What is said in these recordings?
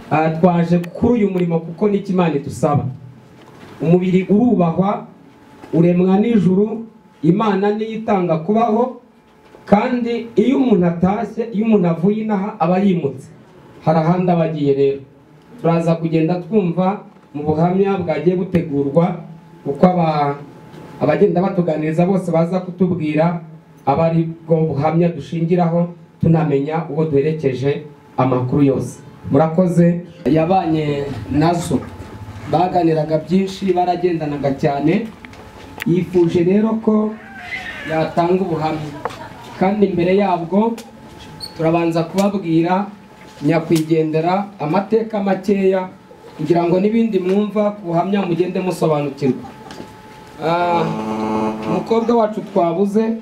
Twaje kuri uyu murimo kuko n'icyo Imana idusaba. Umubiri urubahwa, uremwa n'ijuru, Imana niyo itanga kubaho, kandi iyo umuntu atashye, iyo umuntu avuye inaha aba yimutse, hari ahandi aba agiye. Rero turaza kugenda twumva mu buhamya bwagiye butegurwa uko abagenda batuganiriza bose baza kutubwira, aba ari bwo buhamya dushingiraho tunamenya uwo duherekeje amakuru yose. Murakoze. Yabanye nazo, baganiraga byinshi, baragendanaga cyane. Yifuje rero ko yatanga ubuhamya, kandi imbere yabwo turabanza kubabwira nyakwigendera amateka makeya kugira ngo n'ibindi mwumva ku buhamya mugende musobanukirwa. Umukobwa wacu twabuze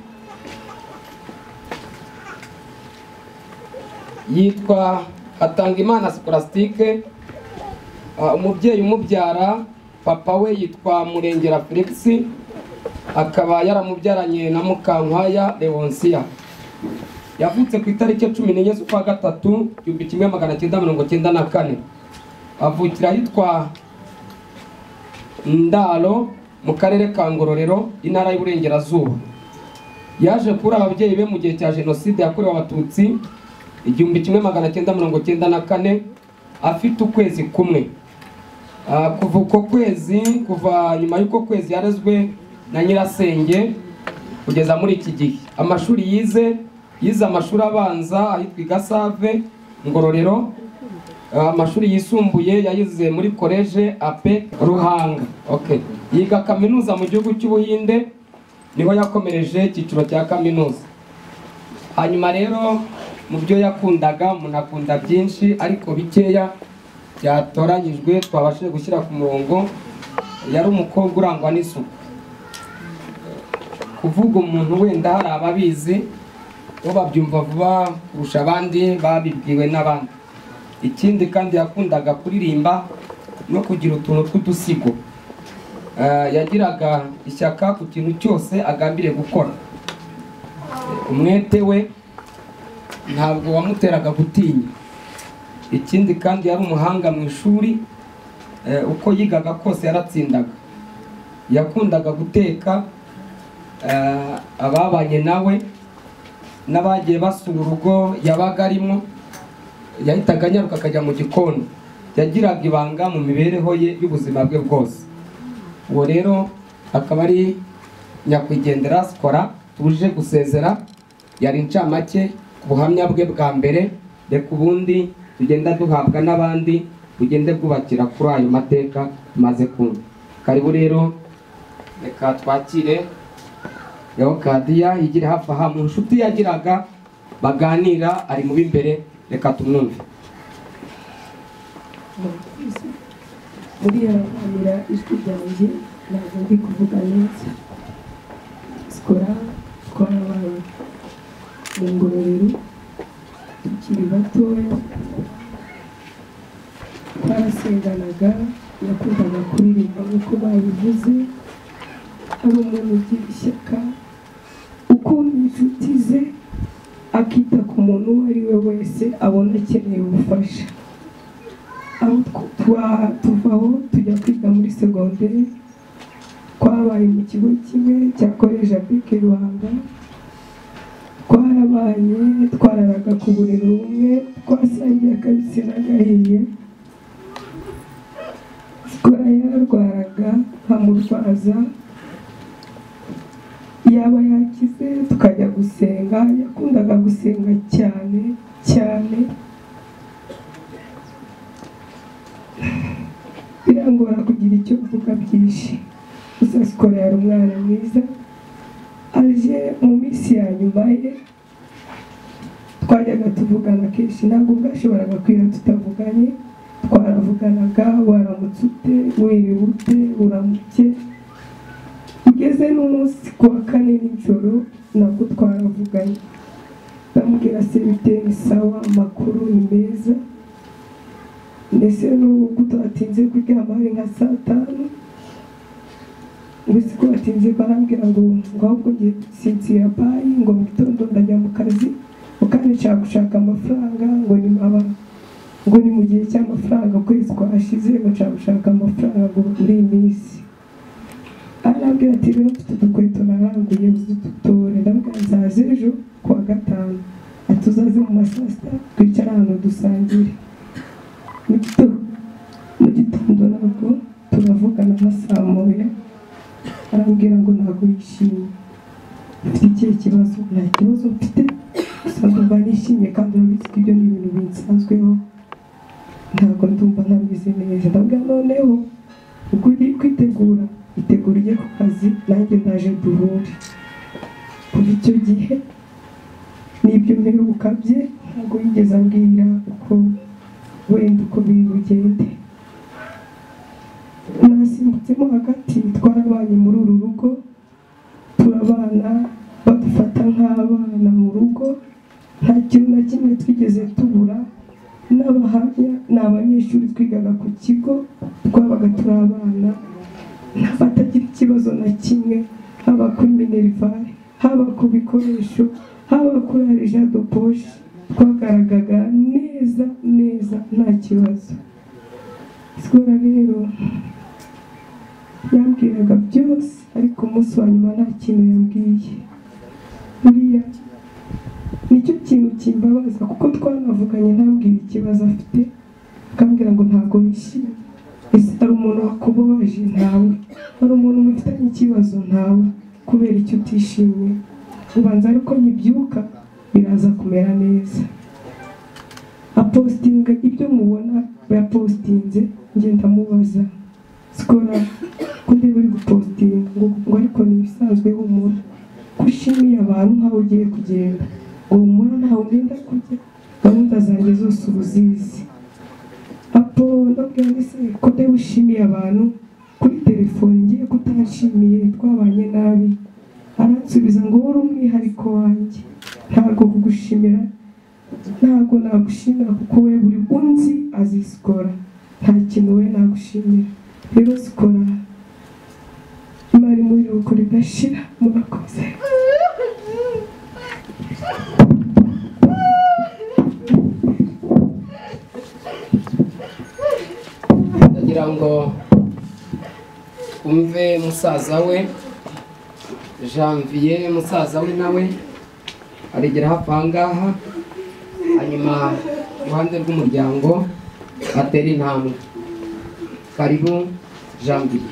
yitwa Hatangimana Scolastique. Umubyeyi umubyara papa we yitwa Murengera Felix, akaba yaramubyaranye na Mukankwaya Leonsia. Yavutse ku itariki 14 z'ukwa gatatu 1994, avukira ahitwa Ndaro mu karere ka Ngororero, intara y'Iburengerazuba. Yaje kuri ababyeyi be mu gihe cya Jenoside yakorewe Abatutsi 1994 afite ukwezi kumwe. Kuva uko kwezi, kuva nyuma y'uko kwezi yarezwe na nyirasenge kugeza muri iki gihe. Amashuri yize amashuri abanza ahitwa Gasave Ngororero, amashuri yisumbuye yayize muri College AP Ruhanga. Okay. Yiga kaminuza mu gihugu cy'Ubuhinde, niho yakomereje icyiciro cya kaminuza. Hanyuma rero mu byo yakundaga, umuntu akunda byinshi ariko bikeya byatoranyijwe twabashije gushyira ku murongo. Yari umukobwa urangwa n'isuku. Kuvuga umuntu wenda hari ababizi bo babyumva vuba kurusha abandi babibwiwe n'abandi. Ikindi kandi yakundaga kuririmba no kugira utuntu tw'udusigo. Yagiraga ishyaka ku kintu cyose agambiriye gukora. Umwete we ntabwo wamuteraga gutinya. Ikindi kandi yari umuhanga mu ishuri, uko yigaga kose yaratsindaga. Yakundaga guteka, ababanye nawe n'abagiye basura urugo yabaga arimo yahitaga anyaruka akajya mu gikoni. Yagiraga ibanga mu mibereho ye y'ubuzima bwe bwose. Uwo rero akaba ari nyakwigendera Skora tuje gusezera. Yari incamake ku buhamya bwe bwa mbere, reka ubundi tugenda duhabwa n'abandi bugende bwubakira kuri ayo mateka tumaze kumva. Karibu rero, reka twakire Leokadiya yigire hafi aha mu nshuti yagiraga baganira, ari mu b'imbere, reka tumwumve. Murihanganira ijwi ryanjye ntabwo ndi kuvuga neza. Skora twarabaye mu Ngororero tukiri batoya, twarasenganaga, yakundaga kuririmba nk'uko babivuze. Ari umuntu ugira ishyaka, ukunda inshuti ze, akita ku muntu uwo ari we wese abona akeneye ubufasha. Aho tuvaho tujya kwiga muri segonderi, twabaye mu kigo kimwe cya College APEC Ruhanga, twarabanye, twararaga ku buriri bumwe, twasangiye akabisi n'agahiye. Skora yararwaraga nkamurwaza, yaba yakize tukajya gusenga. Yakundaga gusenga cyane cyane, birangora kugira icyo mvuga byinshi. Gusa Skora yari umwana mwiza. Aje mu minsi ya nyuma ye twajyaga tuvugana kenshi, ntabwo bwashoboraga kwira tutavuganye. Twaravuganaga, waramutse ute, wiriwe ute, uramuke. Ugeze n'umunsi ku wa kane nijoro nabwo twaravuganye, ndamubwira se bite, ni sawa, amakuru ni meza, ndetse n'ubu tutatinze kuryama hari nka saa 5. Mbese ko batinze barambwira ngo ahubwo ngiye gusinzira bayi, ngo mu gitondo ndajya mu kazi, kandi nshaka gushaka amafaranga, ngo ni maba Ngo ni mu gihe cy'amafaranga, ukwezi kwashize ngo nshaka gushaka amafaranga ngo muri iyi minsi. Arambwira ati rero mfite udukweto naranguye uzidutore. Ndamubwira nzaza ejo kuwa gatanu, ati uzaze mu ma saa sita twicare ahantu dusangire. Mu gitondo nabwo turavugana nka saa moya, arambwira ngo ntabwo yishimye. Ufite ikihe kibazo? Nta kibazo mfite, gusa ndumva nishimye kandi urabizi ko ibyo ni ibintu binsanzweho, ntabwo ndumva ntameze neza. Ndabwira noneho ubwo uri kwitegura, itegura ujye ku kazi nanjye ndaje duhure. Kuva icyo gihe n'ibyo mperuka bye ntabwo yigeze ambwira uko wenda uko biri bugende. Nasimbutsemo hagati, twarabanye muri uru rugo, turabana badufata nk'abana mu rugo, nta kintu na kimwe twigeze tubura. N'abahamya ni abanyeshuri twigaga ku kigo, twabaga turi abana batagira ikibazo na kimwe, haba kuri minerivare, haba ku bikoresho, haba kuri argent de poche, twagaragaga neza neza nta kibazo. Sikora rero yambwiraga byose, ariko umunsi wa nyuma nta kintu yambwiye. Buriya nicyo kintu kimbabaza, kuko twanavuganye ntambwira ikibazo afite, akambwira ngo ntabwo yishimye. Ese hari umuntu wakubabaje? Ntawe. Hari umuntu mufitanye ikibazo? Ntawe. Kubera icyo utishimye? Ubanza ariko nkibyuka biraza kumera neza. Apostinga ibyo mubona yapostinze, ngenda mubaza Sikora ko ndeba uri gupostinga, ngo ariko ni ibisanzwe, humura ko ushimiye abantu nkaho ugiye kugenda, ngo humura ntawe ndenda kujya, gahunda zanjye zose ubuzizi. Apo ndabwira ndetse ko ndeba ushimiye abantu kuri telefone, ngiye kutanshimiye twabanye nabi. Aransubiza ngo wowe uri umwihariko wanjye, ntabwo kugushimira, ntabwo nagushimira kuko we buri unzi azi Sikora, nta kintu we nagushimira. Rero Sikora Imana imuhe iruhuko ridashira. Murakoze. Ndagira ngo umve musaza we Janvier, musaza we nawe arigera hafi aha ngaha, hanyuma iruhande rw'umuryango atera intambwe. Karibu Janvier.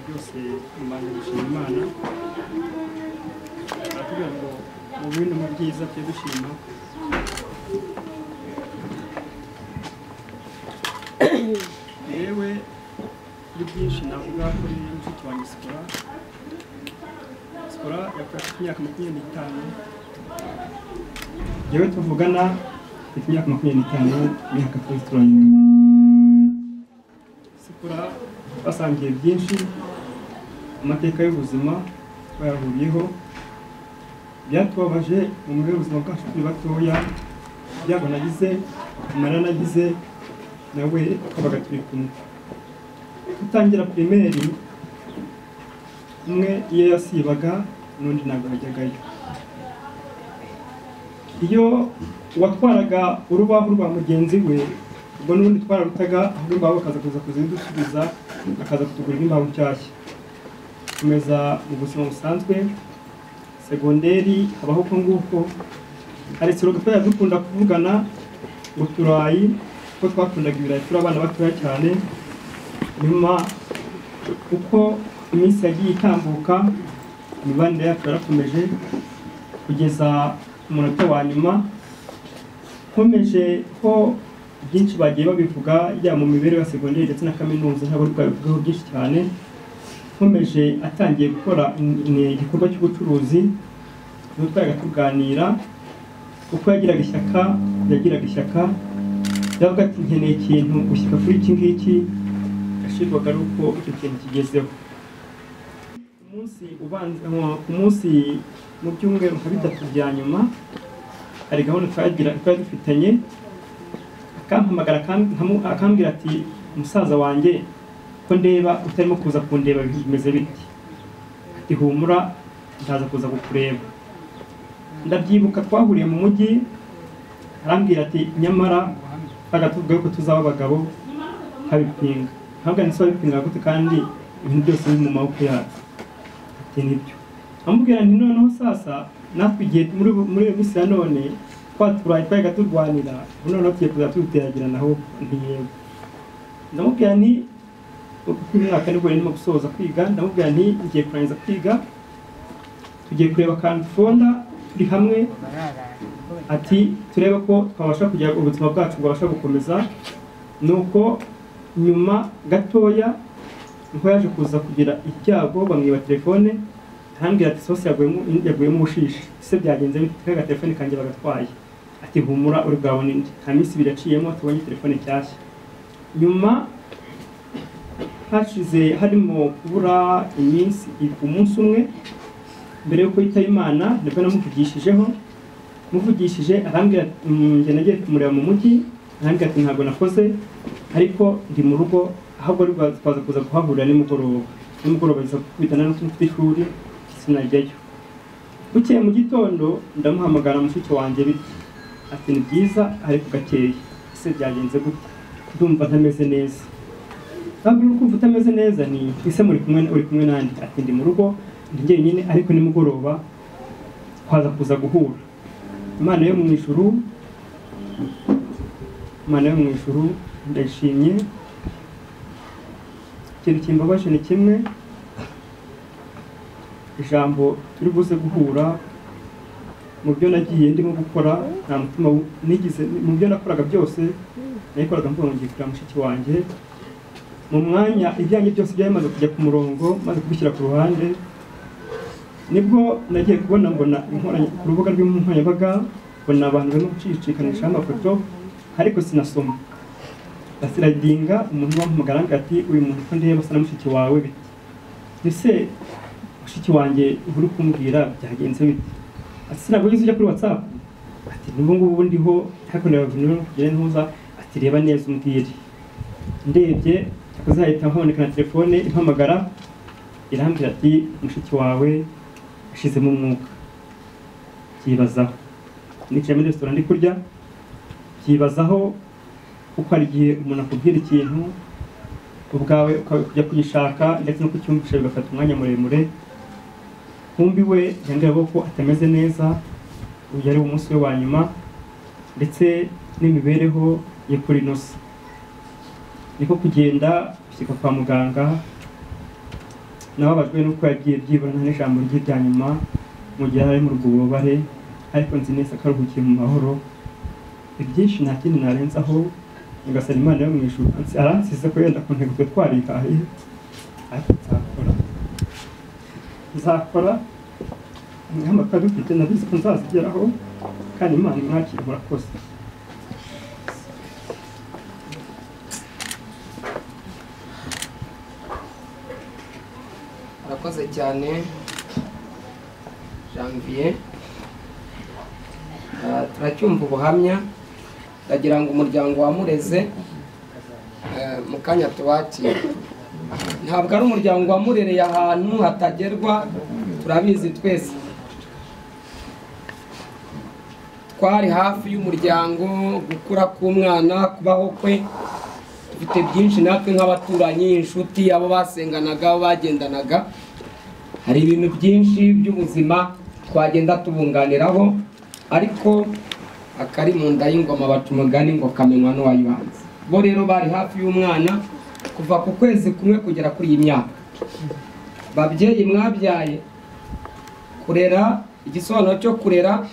Byose imana gushima Imana, aratubwira ngo mu bintu mu byiza byo gushima. Yewe ni byinshi navuga kuri mushiki wanjye Sikora. Sikora yapfuye afite imyaka 25. Yewe tuvugana afite imyaka 25, imyaka twese turayingana. Sikora basangiye byinshi, amateka y'ubuzima bayahuriyeho, byatubabaje mu mibereho y'ubuzima bwacu turi batoya, ibyago nagize, amarira nagize, nawe twabaga turi kumwe. Dutangira primaire, umwe iyo yasibaga n'undi ntabwo yajyagayo. Iyo uwatwaraga urubaho rwa mugenzi we, ubwo n'ubundi twararutaga, ahubwo imbaho bakaza kuza kuzidusubiza, akaza kutugurira imbaho nshyashya. Komeza mu buzima busanzwe, segonderi habaho uko nguko. Hari ikiruhuko twari dukunda kuvugana ngo turayi, kuko twakundaga ibirayi turi abana batoya cyane. Nyuma uko iminsi yagiye itambuka, imibanire yacu yarakomeje kugeza ku munota wa nyuma. Nkomeje ko byinshi bagiye babivuga yaba mu mibereho ya segonderi ndetse na kaminuza, ntabwo twabivugaho byinshi cyane. Nkomeje atangiye gukora igikorwa cy'ubucuruzi, twajyaga tuganira uko yagiraga ishyaka, yagiraga ishyaka yavuga ati nkeneye ikintu gushyika kuri iki ngiki, yashirwaga ari uko icyo kintu kigezeho. Umunsi ubanza, ku munsi mu byumweru nka bitatu bya nyuma, hari gahunda twari dufitanye, akampamagara akambwira ati musaza wanjye Ko ndeba utarimo kuza kundeba bimeze biti? Ati humura ndaza kuza kukureba. Ndabyibuka twahuriye mu mujyi, arambwira ati nyamara bagatuvuga ko tuzaba abagabo nkabipinga. Ntabwo nso bipinga gute kandi ibintu byose biri mu maboko yacu. Ati nibyo. Amubwira nti noneho sasa natwe igihe muri iyo minsi ya none twaturaye twaga turwanira, noneho tugiye kuza tuteragira naho ntiyego. Ndamubwira nti uyu mwaka nibwo ndimo gusoza kwiga, ndamubwira nti ngiye kurangiza kwiga, tugiye kureba kandi fonda turi hamwe, ati turebe ko twabasha kugira ubuzima bwacu bwabasha gukomeza. Nuko nyuma gatoya niko yaje kuza kugira icyago bamwiba telefone, arambwira ati sose yaguyemo ubushishi, se byagenze bite? Kaga telefone kanjye bagatwaye. Ati humura uri bwabone indi. Nta minsi ibiri yaciyemo tubonye telefone nshyashya. Nyuma hashize harimo kubura iminsi umunsi umwe mbere yuko yitaba Imana, nibwo namuvugishijeho. Muvugishije arambwira njye nagiye kumureba mu mujyi, arambwira ati ntabwo nakoze ariko ndi mu rugo, ahubwo twaza kuza kuhahurira nimugoroba. Nimugoroba biza gukubitana no mfite ishuri sinajyayo. Bukeye mu gitondo ndamuhamagara mushiki wanjye biti, ati ni byiza ariko gakeye, ese byagenze gute? Ndumva ntameze neza. Ntabwo uri kumva utameze neza ni ese muri kumwe uri kumwe nande? Ati ndi mu rugo ndi njyenyine ariko nimugoroba twaza kuza guhura. Imana yo mu ijuru, Imana yo mu ijuru ndayishimye. Ikintu kimbabaje ni kimwe, ijambo turi buze guhura mu byo nagiye ndimo gukora nta mutima nigize mu byo nakoraga byose nayikoraga mvuga ngo ngiye kureba mushiki wanjye. Mu mwanya ibyanjye byose byari kujya ku murongo maze kubishyira ku ruhande, nibwo nagiye kubona mbona ku rubuga rw'inkoranyambaga mbona abantu barimo gucicikanisha amafoto ariko sinasoma. Basiradinga umuntu wampamagara ati uyu muntu ko ndeba asa na mushiki wawe biti, ese mushiki wanjye uri kumbwira byagenze bite? Ati sinabwo ujya kuri WhatsApp? Ati n'ubu ngubu ndiho ariko ndeba ntuza. Ati reba neza umbwire. Ndebye kuzahita haboneka na telefone impamagara irambwira ati mushiki wawe ashizemo umwuka. Byibazaho nicaye muri restaurant ndi kurya, byibazaho kuko hari igihe umuntu akubwira ikintu ubwawe ukajya kugishaka ndetse no kucyumvisha bigafata umwanya muremure. Kumbi we yambwira ko atameze neza, uyu ari umunsi we wa nyuma ndetse n'imibereho ye kuri inosa. Niko kugenda gushyika kwa muganga, nababajwe nuko yagiye byibura nta n'ijambo rye rya nyuma mu gihe ari mu rwububare, ariko nzi neza ko aruhukiye mu mahoro. Ibyinshi nta kindi narenzaho, ngasaba Imana yo mu ijuru aransize ko yenda ku ntego twe twarihaye, ariko nzakora ingamba dufite nabizi ko nzazigeraho kandi Imana imwakire. Murakoze. Murakoze cyane Janvier. Turacyumva ubuhamya, ndagira ngo umuryango wa Mureze mu kanya tubakire. Ntabwo ari umuryango wa Murereye ahantu hatagerwa, turabizi twese. Twari hafi y'umuryango, gukura k'umwana, kubaho kwe, dufite byinshi natwe nk'abaturanyi, inshuti, abo basenganaga, abo bagendanaga. Hari ibintu byinshi by'ubuzima twagenda tubunganiraho, ariko akari mu nda y'ingoma baca umugani ngo kamenywa n'uwayibanze. Bo rero bari hafi y'umwana kuva ku kwezi kumwe kugera kuri iyi myaka. Babyeyi mwabyaye, kurera, igisobanuro cyo kurera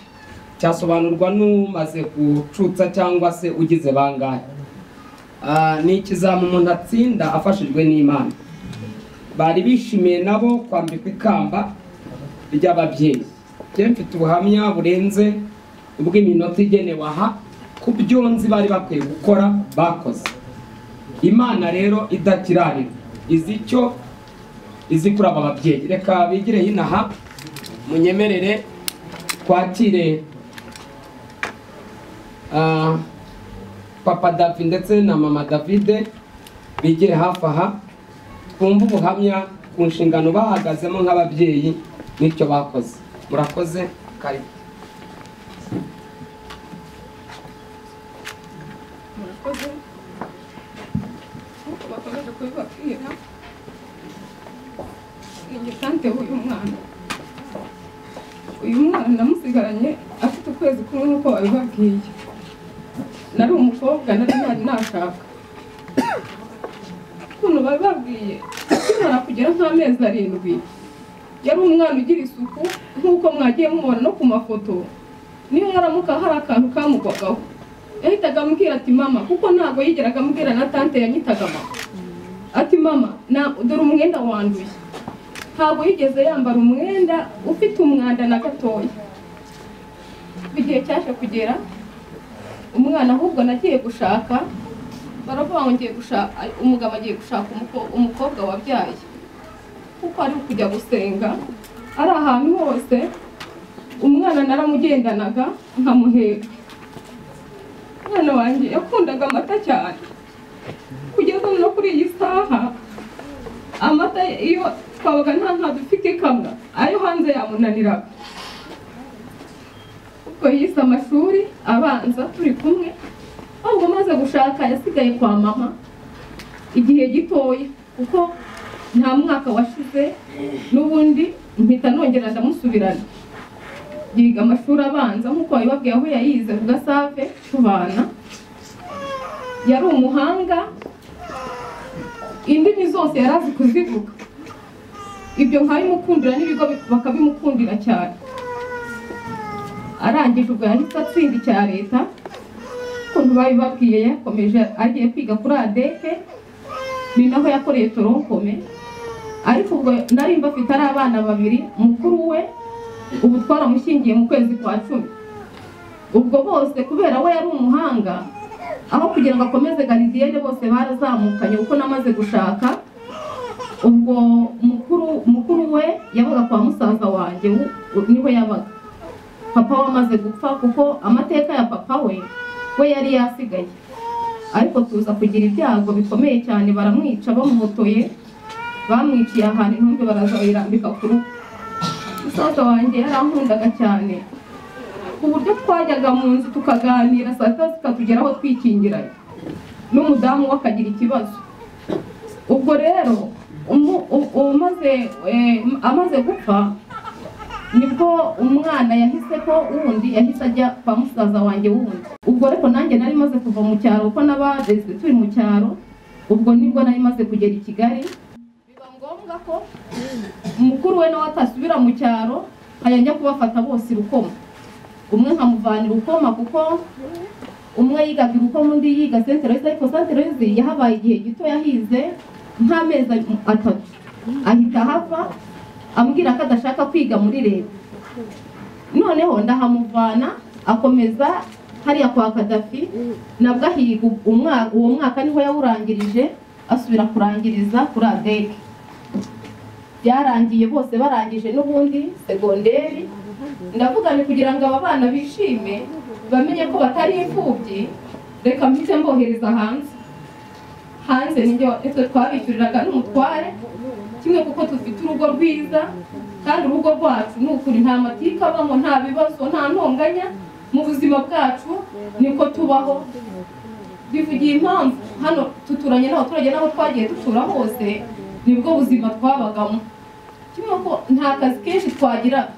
cyasobanurwa n'umaze gucutsa cyangwa se ugize bangahe. Ni ikizamu umuntu atsinda afashijwe n'Imana. Bari bishimiye nabo kwambikwa ikamba ry'ababyeyi. Njye mfite ubuhamya burenze ubw'iminota igenewe aha ku byo nzi bari bakwiye gukora bakoze. Imana rero idakirarira izi icyo izi kuri aba babyeyi. Reka bigire hinaha munyemerere twakire Papa David ndetse na Mama Davide bigire hafi aha. Twumve ubuhamya ku nshingano bahagazemo nk'ababyeyi n'icyo bakoze. Murakoze, karibu. Murakoze. Nk'uko bakomeje kubibabwira, ninjye tante w'uyu mwana. Uyu mwana namusigaranye afite ukwezi kumwe nk'uko babibabwiye. Nari umukobwa, nari ntari nashaka. Ukuntu babibabwiye, akimara kugera nk'amezi 7, yari umwana ugira isuku nk'uko mwagiye mubona no ku mafoto. Niyo yaramuka hari akantu kamugwagaho, yahitaga ambwira ati mama, kuko ntabwo yigeraga ambwira na tante yanyitaga mama. Ati mama, dore umwenda wanduye. Ntabwo yigeze yambara umwenda ufite umwanda na gatoya. Igihe cyaje kugera, umwana ahubwo nagiye gushaka, baravuga ngo ngiye gushaka, umugabo agiye gushaka umukobwa wabyaye, kuko ari kujya gusenga ari ahantu hose. Umwana naramugendanaga nkamuheka. Umwana wanjye yakundaga amata cyane, kugeza no kuri iyi saha amata iyo twabaga nta nka dufite ikamwa, ayo hanze yamunaniraga. Ubwo yize amashuri abanza turi kumwe, ahubwo maze gushaka yasigaye kwa mama igihe gitoya, kuko nta mwaka washize n'ubundi mpita nongera ndamusubirana. Yiga amashuri abanza nk'uko babibabwiye, aho yayize ku Gasave tubana. Yari umuhanga, indimi zose yari azi kuzivuga. Ibyo nkabimukundira n'ibigo bakabimukundira cyane. Arangije ubwo yahise atsinda icya leta, ukuntu babibabwiye yakomeje agiye kwiga kuri ADEC, ni naho yakoreye toronkome. Ariko ubwo nari mbafite ari abana babiri, mukuru we ubu twaramushyingiye mu kwezi kwa 10. Ubwo bose kubera we yari umuhanga, aho kugira ngo akomeze garidiyene bose barazamukanye, kuko namaze gushaka. Ubwo mukuru we yabaga kwa musaza wanjye, niho yabaga. Papa we amaze gupfa, kuko amateka ya papa we yari yasigaye, ariko tuza kugira ibyago bikomeye cyane, baramwica bamuhotoye, bamwiciye ahantu intumbi baraza bayirambika ku rugo. Musaza wanjye yarankundaga cyane, ku buryo twajyaga mu nzu tukaganira saa sita zikatugeraho twikingiranye, n'umudamu we akagira ikibazo. Ubwo rero amaze gupfa, nibwo umwana yahise ko wundi yahise ajya kwa musaza wanjye wundi. Ubwo ariko nanjye nari maze kuva mu cyaro, kuko n'abadeze turi mu cyaro. Ubwo nibwo nari maze kugera i Kigali, biba ngombwa ko mukuru we nawe atasubira mu cyaro, nkajya kubafata bose Rukoma. Umwe nkamuvanira Rukoma, kuko umwe yigaga Rukoma undi yiga Saint Louis, ariko Saint Louis yahabaye igihe gito, yahize nk'amezi 3 ahita ahava, ambwira ko adashaka kwiga muri leta. Noneho ndahamuvana akomeza hariya kwa Kadafi, nabwo ahiga uwo mwaka niho yawurangirije, asubira kurangiriza kuri ADEC. Byarangiye bose barangije n'ubundi segonderi. Ndavuga ni kugira ngo aba bana bishime, bamenye ko batari imfubyi, reka mpite mbohereza hanze. Hanze nibyo twabishyuriraga n'umutware kimwe, kuko dufite urugo rwiza, kandi urugo rwacu ni ukuri nta matika abamo, nta bibazo, nta ntonganya mu buzima bwacu, niko tubaho. Bivugiye impamvu hano tuturanye n'abaturage n'aho twagiye dutura hose, nibwo buzima twabagamo. Kimwe ko nta kazi kenshi twagira,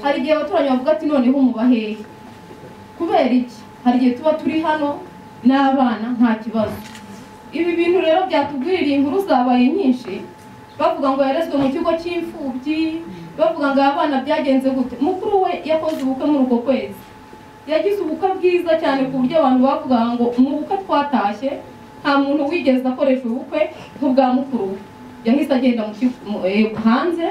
hari igihe abaturanyi bavuga ati noneho muba hehe? Kubera iki? Hari igihe tuba turi hano n'abana nta kibazo. Ibi bintu rero byatugwiririye, inkuru zabaye nyinshi, bavuga ngo yarezwe mu kigo cy'imfubyi, bavuga ngo abana byagenze gute. Mukuru we yakoze ubukwe muri uko kwezi, yagize ubukwe bwiza cyane, ku buryo abantu bavuga ngo mu bukwe twatashye nta muntu wigeze akoresha ubukwe nk'ubwa mukuru we. Yahise agenda hanze,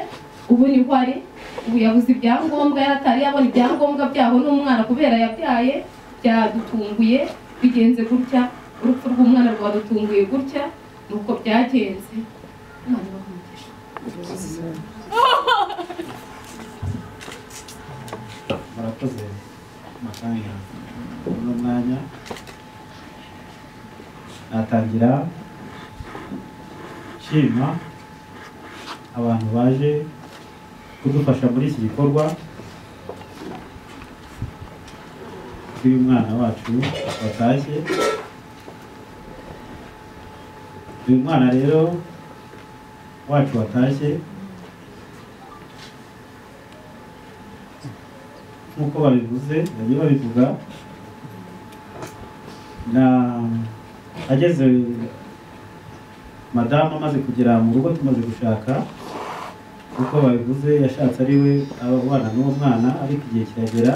ubu niho ari. Ubu yabuze ibyangombwa, yaratari yabona ibyangombwa byabo n'umwana kubera yabyaye, byadutunguye bigenze gutya, urupfu rw'umwana rwadutunguye gutya, nuko byagenze. Imana ibahe umugisha. Murakoze makanya uno mwanya natangira nshima abantu baje kudufasha muri iki gikorwa cy'uyu mwana wacu watashye. Uyu mwana rero wacu watashye nk'uko babivuze, bagiye babivuga, na ageze madamu amaze kugera mu rugo tumaze gushaka, uko babivuze yashatse ari we abana n'uwo mwana, ariko igihe kiragera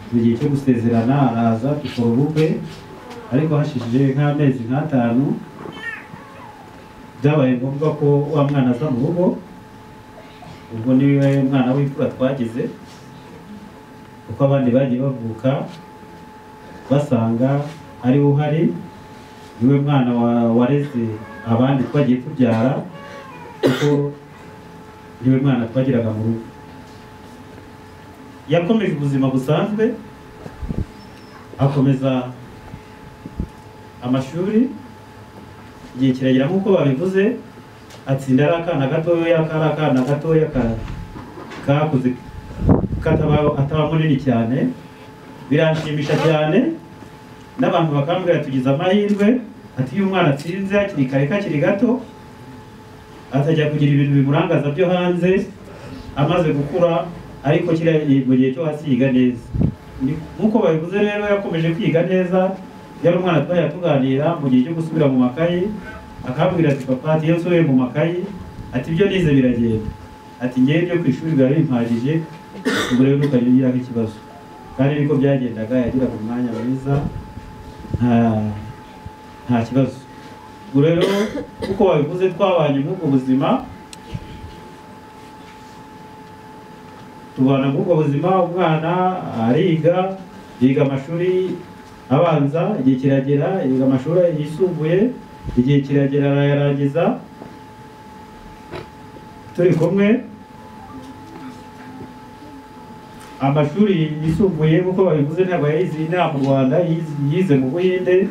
mu gihe cyo gusezerana araza dukora ubukwe, ariko hashishije nk'amezi nk'atanu byabaye ngombwa ko wa mwana aza mu rugo. Ubwo niwe mwana w'imfura twagize, kuko abandi bagiye bavuka basanga ari uhari, niwe mwana wareze abandi twagiye tubyara, kuko niwe mwana twagiraga mu rugo. Yakomeje ubuzima busanzwe, akomeza amashuri, igihe kiragera nk'uko babivuze atsinda ari akana gatoya, kari akana gatoya kakuze ataba munini cyane. Biranshimisha cyane, n'abantu bakambwira tugize amahirwe, ati iyo umwana atsinze hakiri kare kakiri gato atajya kugira ibintu bimurangaza byo hanze amaze gukura, ariko kiriya mu gihe cyo hasi yiga neza. Nk'uko babivuze rero yakomeje kwiga neza, yari umwana twajya tuganira mu gihe cyo gusubira mu makayi, akambwira ati papa, ati iyo nsubiye mu makayi, ati ibyo nize biragenda, ati ngewe ibyo ku ishuri biba bimpagije, ubwo rero ntukajya ugiraho ikibazo. Kandi niko byagendaga, yagiraga umwanya mwiza nta kibazo. Ubwo rero kuko babivuze twabanye muri ubwo buzima, tubana muri ubwo buzima, umwana ariga, yiga amashuri abanza, igihe kiragera yiga amashuri yisumbuye, igihe kiragera arayarangiza turi kumwe. Amashuri yisumbuye nk'uko babivuze ntabwo yayize inaha mu Rwanda, yize mu Buhinde,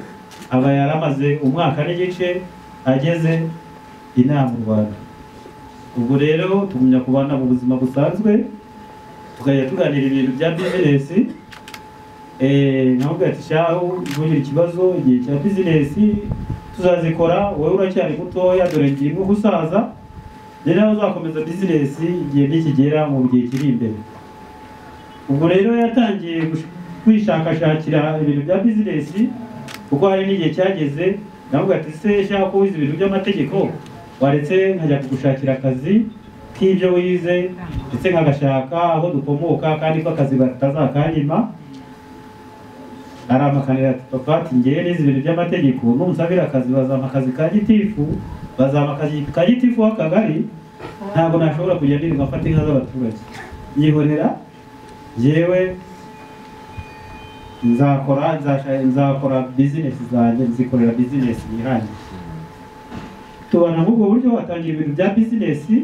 aba yaramaze umwaka n'igice ageze inaha mu Rwanda. Ubwo rero tugumya kubana mu buzima busanzwe, tukajya tuganira ibintu bya bizinesi. Nkamubwira ati shahu ntugire ikibazo, igihe cya bizinesi tuzazikora, wowe uracyari mutoya, dore ngiye nko gusaza, rero nawe uzakomeza bizinesi igihe nikigera mu gihe kiri imbere. Ubwo rero yatangiye kwishakashakira ibintu bya bizinesi, kuko hari n'igihe cyageze navuga ati se shaka ko wize ibintu by'amategeko, waretse nkajya kugushakira akazi k'ibyo wize, ndetse nkagashaka aho dukomoka kandi ko akazi batazakanyima. Aramakanira ati papa, ati ngewe nize ibintu by'amategeko, nunsabira akazi bazampa akazi ka gitifu, bazampa akazi ka gitifu w'akagari, ntabwo nashobora kujya nirirwa mfata inka z'abaturage, nyihorera yewe nzakora bizinesi zanjye, nzikorera bizinesi nihangiye. Tubana muri ubwo buryo, atangira ibintu bya bizinesi,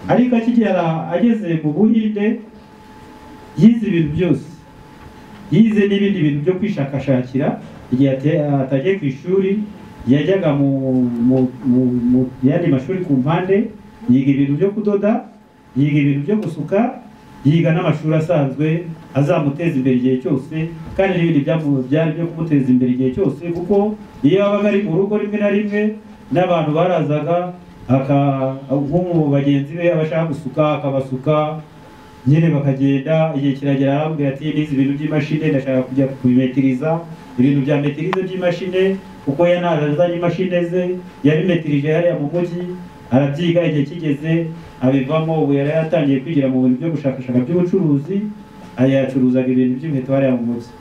ariko akigera ageze mu Buhinde yize ibintu byose, yize n'ibindi bintu byo kwishakashakira. Igihe atagiye ku ishuri yajyaga mu yandi mashuri ku mpande, yiga ibintu byo kudoda, yiga ibintu byo gusuka, yiga n'amashuri asanzwe azamuteza imbere igihe cyose, kandi n'ibindi byari byo kumuteza imbere igihe cyose, kuko iyo yabaga ari mu rugo rimwe na rimwe n'abantu barazaga nko mu bagenzi be abashaka gusuka akabasuka nyine bakagenda. Igihe kiragera arambwira ati nize ibintu by'imashini, ndashaka kujya kubimetiriza, ibintu bya metirize by'imashini, kuko yanazanye imashini ze yabimetirije hariya mu mujyi, arabyiga. Igihe kigeze abivamo, ubu yari yatangiye kwigira mu bintu byo gushakashaka by'ubucuruzi, yacuruzaga ibintu by'inkweto hariya mu mujyi.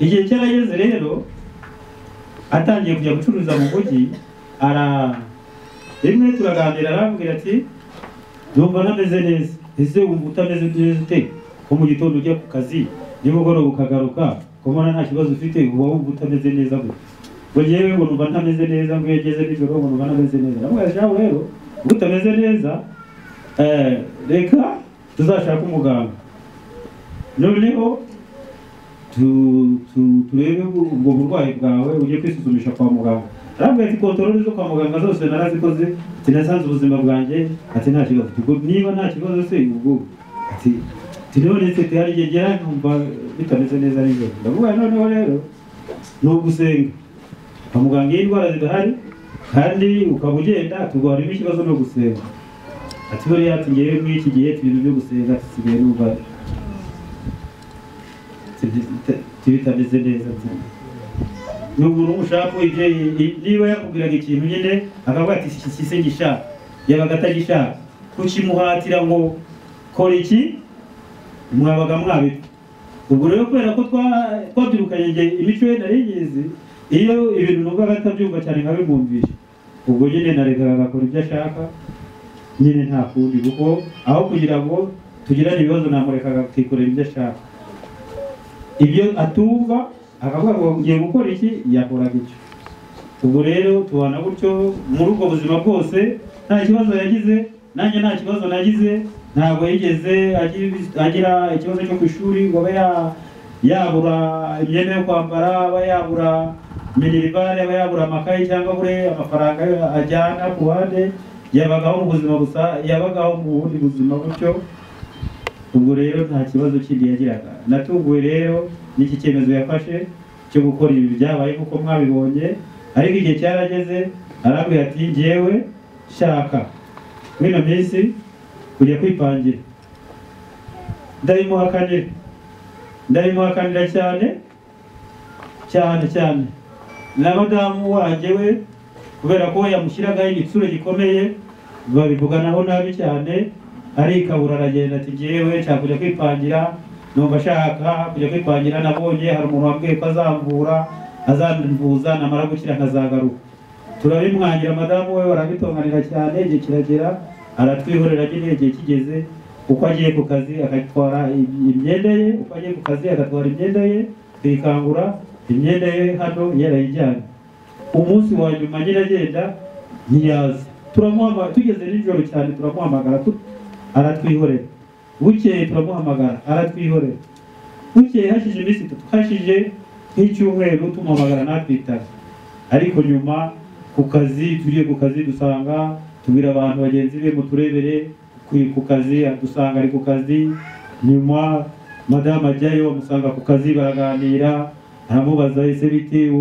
Igihe cyarageze rero atangiye kujya gucuruza mu mujyi, rimwe turaganira arambwira ati ndumva ntameze neza. Ese wumva utameze neza ute ko mu gitondo ujya ku kazi nimugoroba ukagaruka, ko mbona nta kibazo ufite, uba wumva utameze neza gute? Ngo njyewe ngo numva ntameze neza, ngo iyo ngeze nijoro ngo numva ntameze neza. Ndamubwira shahu rero ubwo utameze neza, reka tuzashake umuganga. Noneho Turebe ubwo burwayi bwawe ujye kwisuzumisha kwa muganga. Arambwira ati contrôle zo kwa muganga zose narazikoze, ati nasanze ubuzima bwanjye, ati nta kibazo. Ubwo niba nta kibazo se ubwo ati none se hari igihe ngera nkumva bitameze neza nijoro. Ndavuga noneho rero ni ugusenga kwa muganga iyo indwara zidahari kandi ukaba ugenda turwarimo ikibazo no gusenga. Ati buriya ati ngewe muri iki gihe ibintu byo gusenga nsigaye numva bitameze neza. Ni umuntu ushaka ibyo niba yakubwiraga ikintu nyine akavuga ati iki se ngishaka, yabaga atagishaka kukimuhatira ngo kora iki, mwabaga mwabipfa. Ubwo rero kubera ko twabyirukanye njye imico ye nari nyizi, iyo ibintu numvaga atabyumva cyane nkabimwumvisha, ubwo nyine narekaga agakora ibyo ashaka nyine nta kundi, kuko aho kugira ngo tugirane ibibazo namurekaga akikorera ibyo ashaka. Ibyo atumva akavuga ngo ngiye gukora iki, yakoraga icyo. Ubwo rero tubana gutyo muri ubwo buzima bwose, nta kibazo yagize, nanjye nta kibazo nagize. Ntabwo yigeze agira ikibazo cyo ku ishuri ngo abe yabura imyenda yo kwambara, aba yabura minerivare, aba yabura amakayi cyangwa abure amafaranga ajyana ku ruhande. Yabagaho mu buzima gusa, yabagaho mu bundi buzima gutyo. Ubwo rero nta kibazo kindi yagiraga. Natunguwe rero n'iki cyemezo yafashe cyo gukora ibi byabaye kuko mwabibonye, ariko igihe cyarageze arambwira ati njyewe shaka muri ino minsi kujya kwipangira. Ndabimuhakanira cyane cyane cyane. Na madamu wanjye we kubera ko yamushyiragaho igitsure gikomeye babivuganaho nabi cyane, arikabura aragenda ati njyewe nshaka kujya kwipangira, numva ashaka kujya kwipangira, nabonye hari umuntu wambwiye ko azamvura, azamvuza namara gukira nkazagaruka. Turabimwangira, madamu we barabitonganira cyane, igihe kiragera aratwihorera nyine. Igihe kigeze uko agiye ku kazi agatwara imyenda ye, uko agiye ku kazi agatwara imyenda ye, twikangura imyenda ye hano yarayijyanye. Umunsi wa nyuma nyine agenda ntiyaza, turamuhamagara tugeze nijoro cyane, turamuhamagara aratwihorera. Bukeye turamuhamagara aratwihorera. Bukeye hashije iminsi itatu, hashije nk'icyumweru tumuhamagara natwitaba. Ariko nyuma ku kazi turiye ku kazi dusanga tubwira abantu bagenzi be muturebere ku kazi, dusanga ari ku kazi. Nyuma madamu ajyayo amusanga ku kazi baraganira, aramubaza ese bite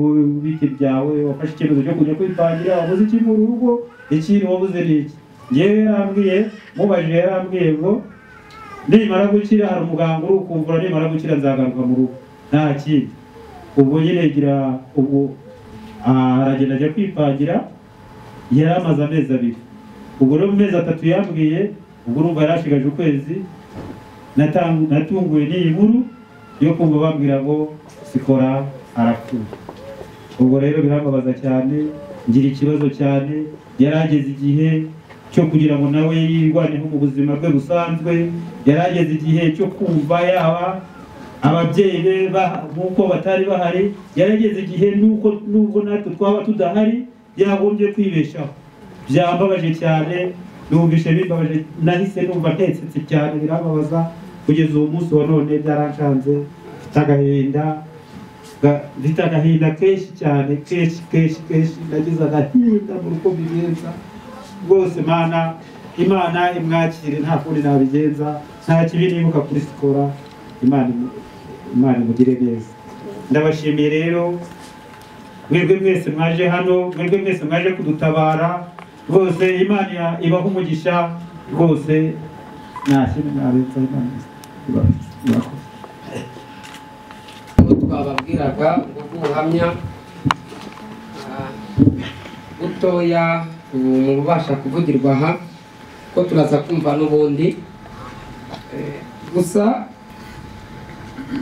bite byawe, wafashe icyemezo cyo kujya kwipangira, wabuze iki mu rugo, ikintu wabuze ni iki? Njyewe yarambwiye, mubajije yarambwiye ngo nimara gukira hari umuganga uri kumvura, nimara gukira nzagaruka mu rugo nta kindi. Ubwo nyine gira ubwo aragenda ajya kwipangira, yari amaze amezi abiri. Ubwo rero mu mezi atatu yambwiye, ubwo urumva yarashigaje ukwezi. Natunguwe n'iyi nkuru yo kumva bambwira ngo Sikora arapfuye. Ubwo rero birambabaza cyane, ngira ikibazo cyane. Yarageze igihe cyo kugira ngo nawe yirwaneho mu buzima bwe busanzwe, yarageze igihe cyo kumva yaba ababyeyi be nk'uko batari bahari, yarageze igihe nuko nubwo natwe twaba tudahari yagombye kwibeshaho. Byambabaje cyane, numvise bimbabaje, nahise numva ntetsetse cyane, birambabaza kugeza uwo munsi wa none. Byaranshanze, mfite agahinda kenshi cyane, kenshi kenshi kenshi. Nagize agahinda mu ruko mbigenza rwose. Mana, Imana imwakire, nta kundi nabigenza, nta kibi nibuka kuri Sikora. Imana imugire neza. Ndabashimiye rero mwebwe mwese mwaje hano, mwebwe mwese mwaje kudutabara rwose. Imana ibaha umugisha rwose. Nta kintu narenza, Imana ibaha. Twababwiraga ngo ubuhamya butoya mu bubasha kuvugirwa aha, ko turaza kumva n'ubundi. Gusa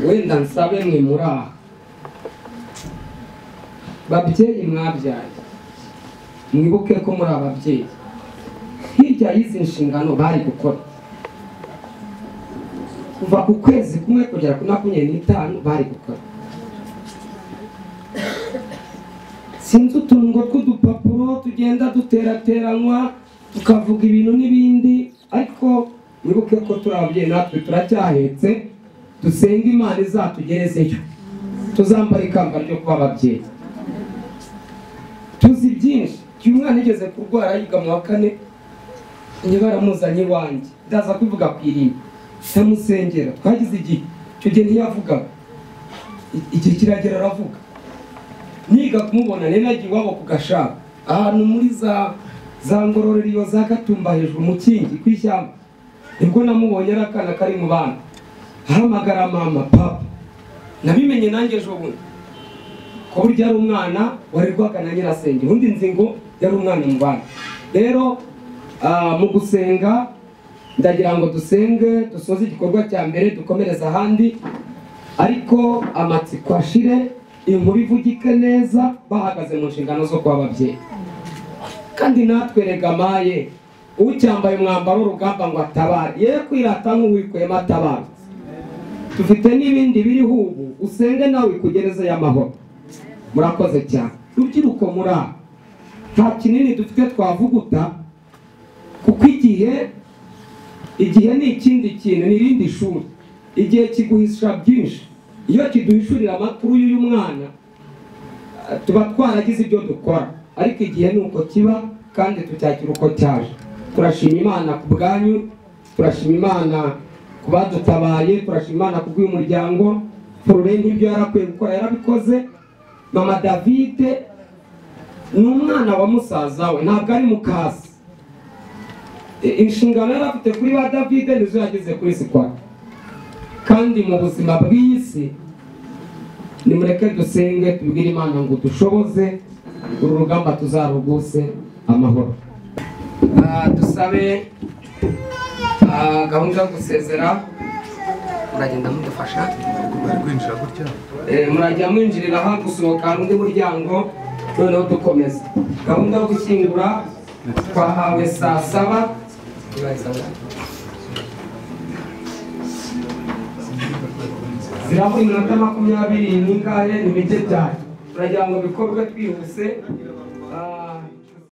wenda nsabe mwe muri aha babyeyi mwabyaye, mwibuke ko muri ababyeyi hirya y'izi nshingano bari gukora kuva ku kwezi kumwe kugera kuri 25 bari gukora. Sinzi utungo tw'udupapuro tugenda duterateranywa tukavuga ibintu n'ibindi, ariko mwibuke ko turi ababyeyi natwe turacyahetse, dusenga Imana izatugerezeyo. Tuzambara ikamba ryo kuba ababyeyi. Tuzi byinshi. Uyu mwana yigeze kurwara yiga mu wa kane, niba baramuzanye iwanjye ndaza kubivuga ku irimbi, ndamusengera. Twagize igihe, icyo gihe ntiyavugaga, igihe kiragera aravuga. Niga kumubona nari nagiye iwabo ku Gashaka, ahantu muri za Ngororero iyo za Gatumba hejuru mu Kingi ku ishyamba, nibwo namubonye ari akana kari mu bana, ahamagara mama papa. Nabimenye nanjye ejo bundi ko burya ari umwana warerwaga na nyirasenge, ubundi nzi ngo yari umwana mu bana. Rero mu gusenga ndagira ngo dusenge dusoze igikorwa cya mbere, dukomereze ahandi, ariko amatsiko ashire, inkuru ivugike neza, bahagaze mu nshingano zo kuba ababyeyi. Kandi natwe regamaye ucyambaye umwambaro w'urugamba ngo atabare, ye kwirata nk'uwikuyemo atabara. Dufite n'ibindi biriho ubu, usenge nawe ikugereze y'amahoro. Murakoze cyane. Rubyiruko muri aha nta kinini dufite twavuguta, kuko igihe ni ikindi kintu, ni irindi shuri. Igihe kiguhisha byinshi. Iyo kiduhishurira amakuru y'uyu mwana tuba twaragize ibyo dukora, ariko igihe ni uko kiba kandi tucyakira uko cyaje. Turashima Imana ku bwanyu, turashima Imana ku badutabaye, turashima Imana ku bw'uyu muryango. Florent ibyo yarakwiye gukora yarabikoze. Mama David ni umwana wa musaza we, ntabwo ari mukasi. Inshingano yari afite kuri ba David nizo yageze kuri Sikwara. Kandi mu buzima bw'iyi si nimureke dusenge tubwire Imana ngo dushoboze uru rugamba tuzaruguse amahoro. Dusabe gahunda yo gusezera, muragenda mudufasha. Murajya mwinjirira aha gusohoka undi muryango, noneho dukomeza gahunda yo gushyingura. Twahawe saa 7. Zirabura iminota 20 n'ingahe, ni mike cyane. Turagira ngo bikorwe twihuse.